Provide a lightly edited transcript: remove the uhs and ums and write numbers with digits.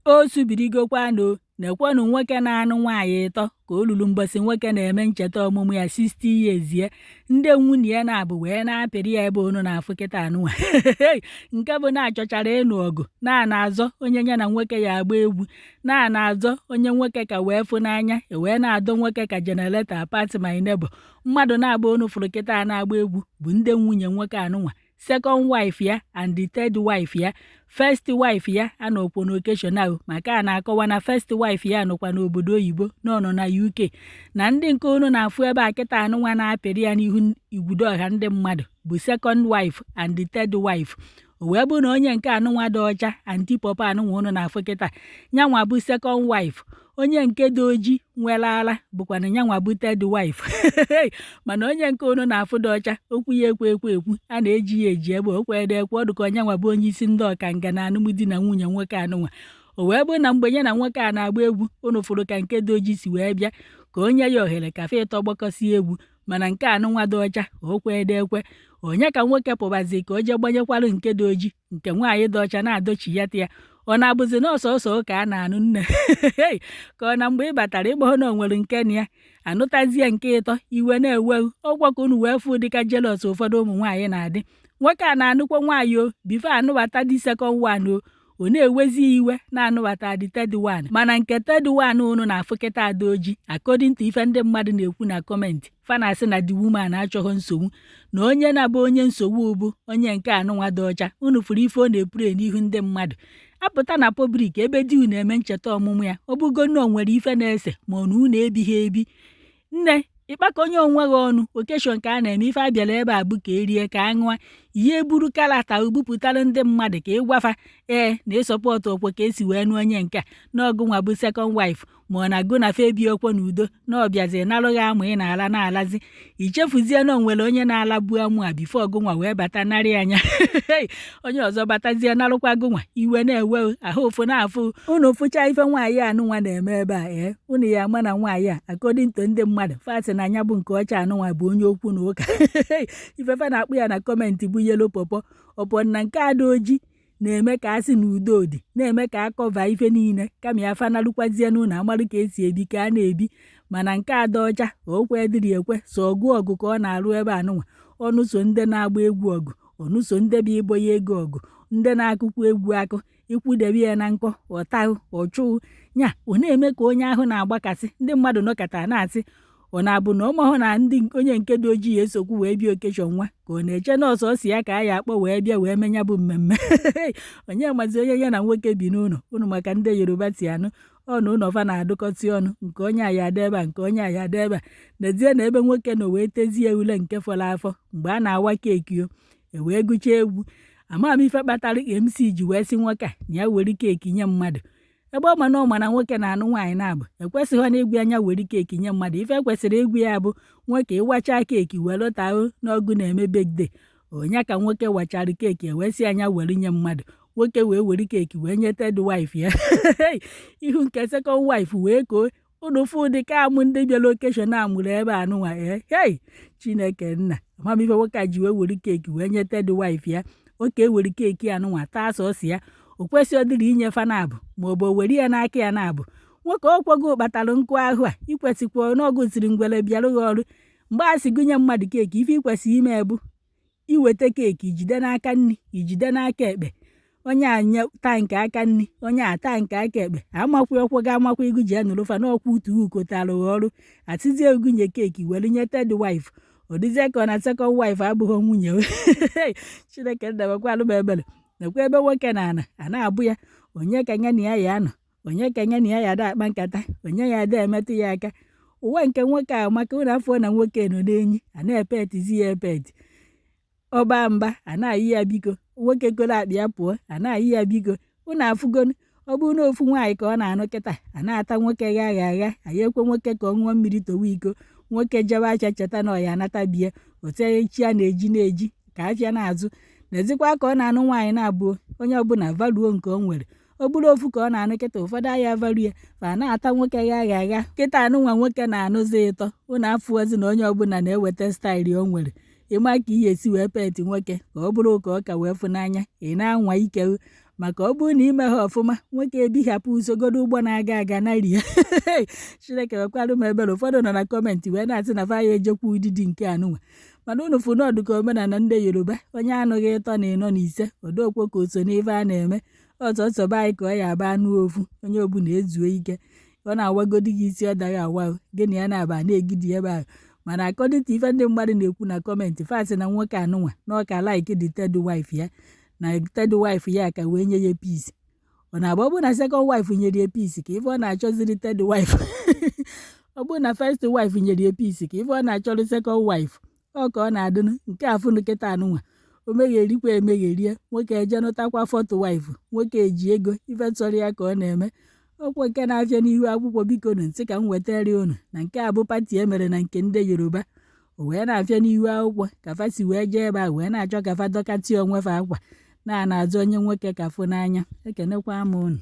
O subirigokwanụ o! Nekwanụ nwoke na-anụ nwaanyị ịtọ ka o lulu mbọsị nwoke na-eme ncheta ọmụmụ ya 60 years ya. Ndị nwunye ya na-abụ wee na-apịrị ya ebe unu na-afụ kịta anụnwa. Nke bụ na achọchara ịnụ ọgụ na na-azọ onye ya na nwoke ya agba egwu, na na-azọ onye nwoke ka wee fụ n'anya, e wee na-adọ nwoke ka generator pass my neighbor. Mmadụ na-agba unu fụrụ kịta na-agba egwu bụ ndị nwunye nwoke anụnwa. Second wife ya and the third wife ya. First wife ya anọkwa n'occasion ahụ, maka a na-akọwa na first wife ya nọkwa n'obodo oyibo, na ọ nọ na UK. Na ndị nke unu na-afụ ebe a kịta anụnwa na-apịrị ya n'ihu igwudo ọha ndị mmadụ bụ second wife and the third wife. O wee bụ na onye nke anụnwa dị ọcha, aunty pọpọ anụnwa unu na-afụ kịta, nyanwa bụ second wife. Onye nke dị oji nwere ara bụkwana nyanwa bụ third wife. Mana onye nke unu na-afụ dị ọcha, okwu ya ekwe ekwe ekwu, a na-eji ya eji ebe o kwere ekwe, ọ dịka onyenwa bụ onye isi ndị ọkanga na alụmdi na nwunye nwoke anụnwa. O wee bụ na mgbe ya na nwoke a na-agba egwu, unu fụrụ ka nke dị oji si wee bịa ka o nye ya ohere ka fa ịtọ gbakọsie egwu, mana nke anụnwa dị ọcha o kwede ekwe. Onye ka nwoke pụbazi ka o jee gbanyekwalụ nke dị oji, nke nwaanyị dị ọcha na-adọchiyata ya. Ọ na-abụzi na ọsọsọ ụka a na-anụ nne ka ọ na mgbe ị batara ịgbahụ na o nwere nke na ya anụtazie nke ịtọ, iwe na-ewe ọgwa ka unu wee fụ dịka jealous ụfọdụ ụmụ nwaanyị na-adị. Nwoke a na-anụkwa nwaanyị o before anụbata the second one, o ọ na-ewezi iwe na-anụbata the third one. Mana nke third one unu na-afụ kịta ada oji, according to ife ndị mmadụ na-ekwu na comment, fa na-asị na the woman achọghị nsogbu, na onye na-abụ onye nsogbu bụ onye nke anụnwa dị ọcha. Unu fụrụ ife ọ na-epure n'ihu ndị mmadụ apụta na public ebe di unu eme ncheta ọmụmụ ya. Ọ bụgo na o nwere ife na-ese, ma ọ na unu ebighị ebi, nne, ịkpakọnye onwe gị ọnụ. Occasion ka a na-eme, ife abịara ebe a bụ ka erie, ka a ṅụa ihe, eburu kalata bupụtara ndị mmadụ ka ị gwafa ee na ị support okwe ka esi wee nụ onye nke a na ọgụnwa bụ second wife, ma ọ na-agụ na fa ebi okwe n'udo, na ọbịazi narụghị amụ ị na-ala na-alazi, ichefuzie na o nwere onye na-alabu amụ a before ọgụnwa wee bata narị anya. Onye ọzọ batazie narụkwa gụnwa, iwe na-ewe ahụ ụfụ na-afụ unu. Fụcha ife nwaanyị anụnwa na-eme ebe a, ee, unu ya ama na nwaanyị a, according to ndị mmadụ, fasị na anya bụ nke ọcha anụnwa bụ onye okwu na ụka. Ifefe na-akpụ ya na comment bụ yellow pọpọ ọpọ na nke ada oji na-eme ka a sị na udo dị, na-eme ka a cover ife niile, kama ya fanalụkwazie n'ụlọ amalụ ka esi ebi ka a na-ebi. Mana nke ada ọcha, okwe dịrị ekwe so ọgụ ọgụ ka ọ na-arụ ebe anụnwa. Ọnụ so ndị na-agba egwu ọgụ, ọnụ so ndị bụ ịbọ ya ego ọgụ, ndị na-akụkwa egwu akụ ikwudebe ya na nkọ ọtaghụ ọchụụ nya. Ọ na-eme ka onye ahụ na-agbakasị. Ndị mmadụ nọkọta na-asị, ọ na-abụ na ọmahụ na ndị onye nke dị ojii esokwu wee bịa occasion nwa, ka ọ na-eche nọọsụ ọsị ya ka a ya akpọ wee bịa wee menya bụ mmemme. Onye mazi onye ya na nwoke bi n'ụlọ unu, maka ndị Yoruba si anụ ọ na ụlọ fa na-adụkọsị ọnụ, nke onye a ya ada ebe a, nke onye a ya ada ebe a. N'ezie na ebe nwoke nọ wee tezie ule nke fọrọ afọ mgbe a na-awa cake o e wee gụchaa egwu. Ama m ife kpatara MC ji wee sị nwoke a na ya were cake nye mmadụ, ebe ọ ma na ọ ma na nwoke na-anụ nwaanyị na-abụ. Ekwesịghị na ịgwa anya were cake nye mmadụ. Ife kwesịrị ịgwa ya bụ, nwoke, ịwacha cake were taa n'ọgụ na-eme birthday onye. Ka nwoke wachara cake, ewee sị anya were nye mmadụ, nwoke wee were cake wee nye third wife ya. Ihu nke second wife wee koo. Unu fụ ụdị ka amụ ndị bịara occasion a mụrụ ebe a nụnwa. Ee, hei, Chineke nna, amamife nwoke a ji wee were cake wee nye third wife ya. Oke ewere cake anụnwa taa sọsọ ya, o kwesị ọdịrị inye fa na-abụ, ma ọ bụ o were ya n'aka ya na-abụ. Nwoke, ọkwago kpatara nkụ ahụ a ikwesịkwa n'ọgụ siri ngwere bịara gị ọrụ. Mgbe a sị gụnye mmadụ cake, ife ikwesịrị ime bụ iweta cake, ijide n'aka nri, ijide n'aka ekpe, onye a nye taa nke aka nri, onye a taa nke aka ekpe. Amakwa ọkwọ ga amakwa igu ji anụrụ fa n'ọkwa utu ukotara ọrụ atizie ogunye cake were nye third wife. Ọ dịzie ka ọ na second wife abụghị nwunye. Chineke ndebekwa m ebere. Nekwa ebe nwoke na ana a na-abụ ya, onye ka ya na ya ya anọ, onye ka ya na ya ya ada akpa nkata, onye ya ada emetụ ya aka. Ụwa nke nwoke a maka ụlọ afọ na nwoke nọ n'enyi a na-epetizi ya epeti, ọba mba a na-ayị ya biko, nwoke koro akpa ya pụọ, a na-ayị ya biko. Unu afụgonu, ọ bụrụ na ofu nwaanyị ka ọ na-anụ kịta, a na-ata nwoke gha agha agha, anyị ekwe nwoke ka ọ ṅụọ mmiri towe iko. Nwoke jebe acha, cheta na ọ ya anata bie otu echi a na-eji na-eji ka afịa na-azụ. N'ezikwa ka ọ na-anụ nwaanyị na-abụọ, onye ọbụla valuo nke o nwere. Ọ bụrụ ofu ka ọ na-anụ kịta, ụfọdụ ahịa value ya, fa na-ata nwoke gha agha agha. Kịta anụnwa nwoke na-anụzi ịtọ, unu afụọzi na onye ọbụla na-eweta style o nwere. Ịma ka ị esi wee pet nwoke ka ọ bụrụ ka ọ ka wee fụ n'anya, ị na-anwa ike. Maka ọ bụrụ na ime ha ọfụma, nwoke ebihapụ usogodo ụgbọ na-aga aga narie. Chineke nwekwara m ebere. Ụfọdụ nọ na comment wee na-asị na fa ya ejekwa ụdịdị nke anụnwa, mana unu fụ n'ọdụ ka omenala ndị Yoruba, onye anụghị ịtọ na ịnọ na ise odokwo ka o so n'ife a na-eme. Ọsọsọ be anyị ka ọ ya aba anụ ofu onye ọbụla ezuo ike, ọ na-awagodi gị isi, ọ daghị awa gị na ya na-aba na-egidi ebe ahụ. Mana according to ife ndị mmadụ na-ekwu na comment, fa sị na nwoke anụnwa na ọ ka like the third wife ya, na third wife ya ka wee nye ya peace. Ọ na-agba ọ bụrụ na second wife nyere ya peace, ka ife ọ na-achọziri third wife? Ọ bụrụ na first wife nyere ya peace, ka ife ọ na-achọrọ second wife? Ọ ka ọ na-adịnụ nke afụnụ kịta anụnwa, o megherikwa emegherie, nwoke eje nụtakwa fourth wife. Nwoke eji ego, ife chọrọ ya ka ọ na-eme. Ọkwa nke na-afịa n'ihu akwụkwọ, biko nụ, ntị ka m wetara unu na nke a bụ party e mere na nke ndị Yoruba. O wee na-afịa n'ihu akwụkwọ ka fa si wee jee ebe a wee na-achọ ka fa dọkatị onwe fa akwa na na-azụ onye nwoke ka fụ n'anya. Ekenekwa m unu.